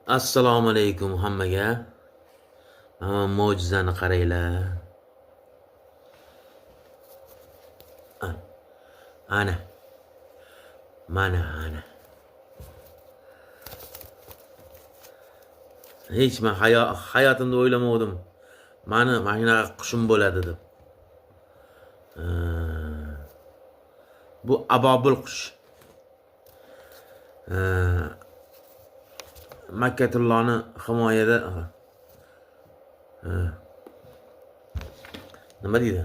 Assalomu alaykum hammaga. Mana mo'jizani qaranglar. Ana. Mana ana. Hech men hayotimda o'ylamovdim. Mani mana shunaqa qushim bo'ladi deb. Bu abobil qush. Makkatulloni himoyada nima deydi?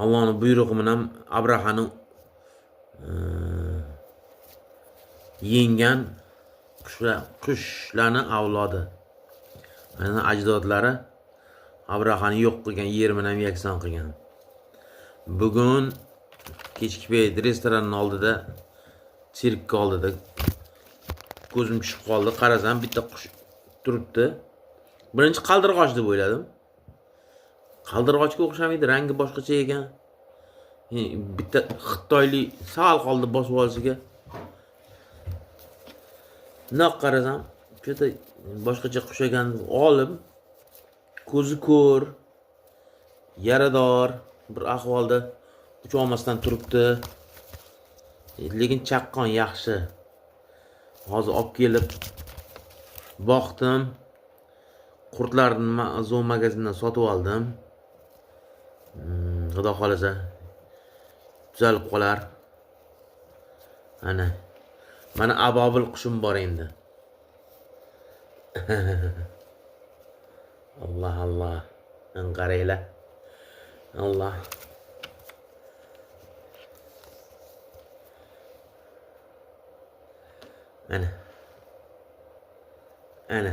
Allohning buyrug'i bilan Abrahani yenggan qushlarni avlodi. Mana ajdodlari Abrahani yo'q qilgan, yer bilan yakson qilgan. Bugun kechki payt restoranning oldida, sirk oldida ko'zim tushib qoldi. Qarasam bitta qush turibdi. Birinchi qaldirg'och deb o'yladim. Qaldirg'ochga o'xshamaydi, rangi boshqacha ekan. Bitta xitoylik sal qoldi bosib olishiga. Bundoq qarasam, juda boshqacha qush ekan. Olim ko'zi ko'r, yarador bir ahvolda ucholmasdan turibdi. Lekin chaqqon, yaxshi. Hozir olib kelib boqdim. Qurtlarni zoomagazindan sotib oldim. Xudo xolasa tuzalib qolar. Ana. Mana abobil qushim bor endi. Alloh Alloh. Qaranglar. Alloh. Ana. Ana.